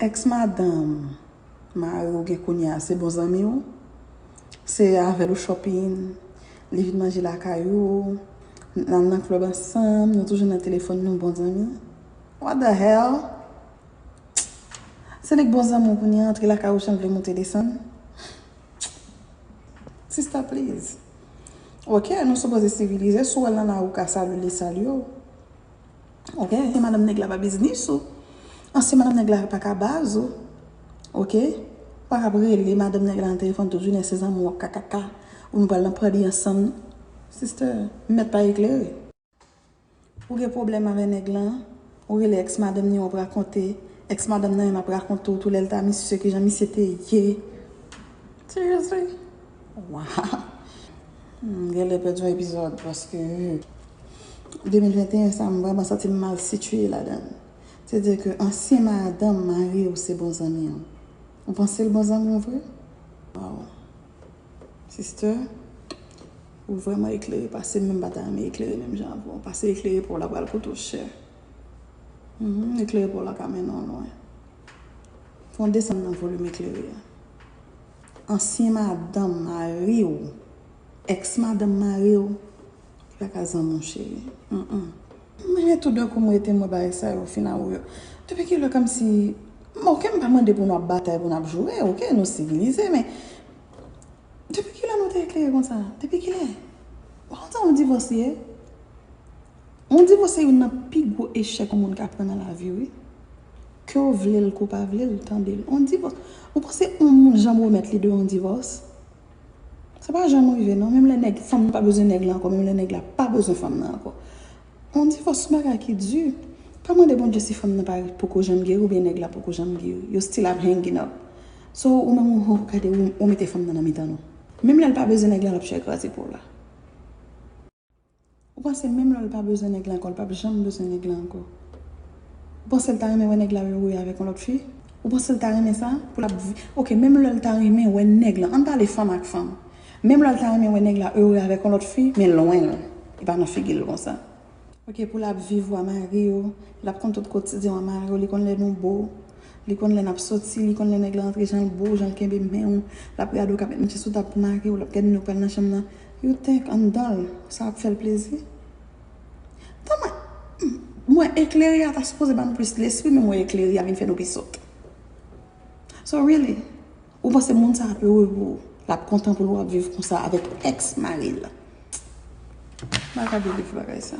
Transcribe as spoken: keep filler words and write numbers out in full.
Ex madanm mari w gen kounye a, se bon zanmi w? Se avè l ou shopping, li vin manje lakay ou, n al nan club ansanm, nou toujou nan telefòn, nou bon zanmi? What the hell? Se li k bon zanmi w kounye a, antre lakay ou, jan l vle moute desann? Sister, please. Ok, nou sipoze sivilize, si w wè l nan lari, ou ka salye l, li salye w. Ok, ansyen madanm nèg la pa biznis ou. Ansyen madanm nèg la pa ka baz ou. Ok? Ou pa ka ap rele madanm nèg la nan telefòn tout jounen, se zanmi w ap kakaka. Ou nou pral nan party ansanm. Sister, mèt pa eklere. Ou gen pwoblèm avè nèg lan, ou rele ex madanm ni w ap rakonte. Ex madanm nan menm ap rakonte w tou lè l ta misye kijan misye te ye. Seriously? Wow. Hmm, genlè pèdi yon epizòd paske de mil venteyen sa, m vrèman santi m mal sitiye ladan l. Se di ke ansyen madanm mari w se bon zanmi w. Ou panse l bon zanmi w vre? Wow. Sister, ou vrèman eklere pase m, men m pa ta renmen eklere menm jan avè w. Pase eklere pa w la pral koute w chè. Mhm, eklere pa w la ka mennen w lwen. Fè w desann nan volim eklere a. Ansyen madanm mari w, ex madanm mari w, li pa ka zanmi w, cheri. Mm, mm. Men tou dèkou m rete m wè bagay sa yo fin a ou yo. Depi kilè kòmsi, m, ok, m pa mande pou nou ap batay, pou nou ap joure, ok, nou sivilize, men depi kilè nou te eklere konsa? Depi kilè? Ou konn sa yon divòs ye? Yon divòs se youn nan pi gwo echèk yon moun ka pran nan lavi, wi. Ke w vle l, ke w pa vle l, tande l. Yon divòs. Ou panse yon moun janm remèt li de yon divòs? Sa pa janm rive, non. Menm lè nèg, fanm nan pa bezwen nèg la ankò, menm lè nèg la pa bezwen fanm nan ankò. Yon divòs se yon bagay ki di. Pa mande Bondye si fanm nan pa poko janm geri oubyen nèg la poko janm geri. Yo still ap hanging up. So, ou menm, ou, ou gade, ou, ou mete fanm nan nan mitan nou. Menm lè l pa bezwen nèg la, l ap chèche kraze pou w la. Ou panse menm lè l pa bezwen nèg la ankò, l p ap janm bezwen nèg la ankò? Ou panse l ta renmen wè nèg la ere avèk yon lòt fi? Ou panse l ta renmen sa? Pou l ap vi-, ok, menm lè l ta renmen wè nèg la, ann pale fanm ak fanm. Menm lè l ta renmen wè nèg la ere avèk yon lòt fi, men lwen l, li pa nan figi l konsa. Ok, pou l ap viv wa mari yo, l ap konn tout kotidyen wa mari yo, li konn lè nou bo, li konn lè n ap soti, li konn lè nèg la antre, jan l bo w, jan l kenbe men w, l ap gade w k ap met manchè sou tab pou mari w, l ap gade nou pral nan chanm nan. You think anndan l, sa ap fè l plezi? Tan mwen, mwen eklere a ta sipoze ban m plis lespri, men mwen eklere a vin fè nou pi sòt. So really, ou panse moun sa ap ere pou ou? L ap kontan pou l w ap viv konsa avèk ex mari l? M pa ka believe bagay sa.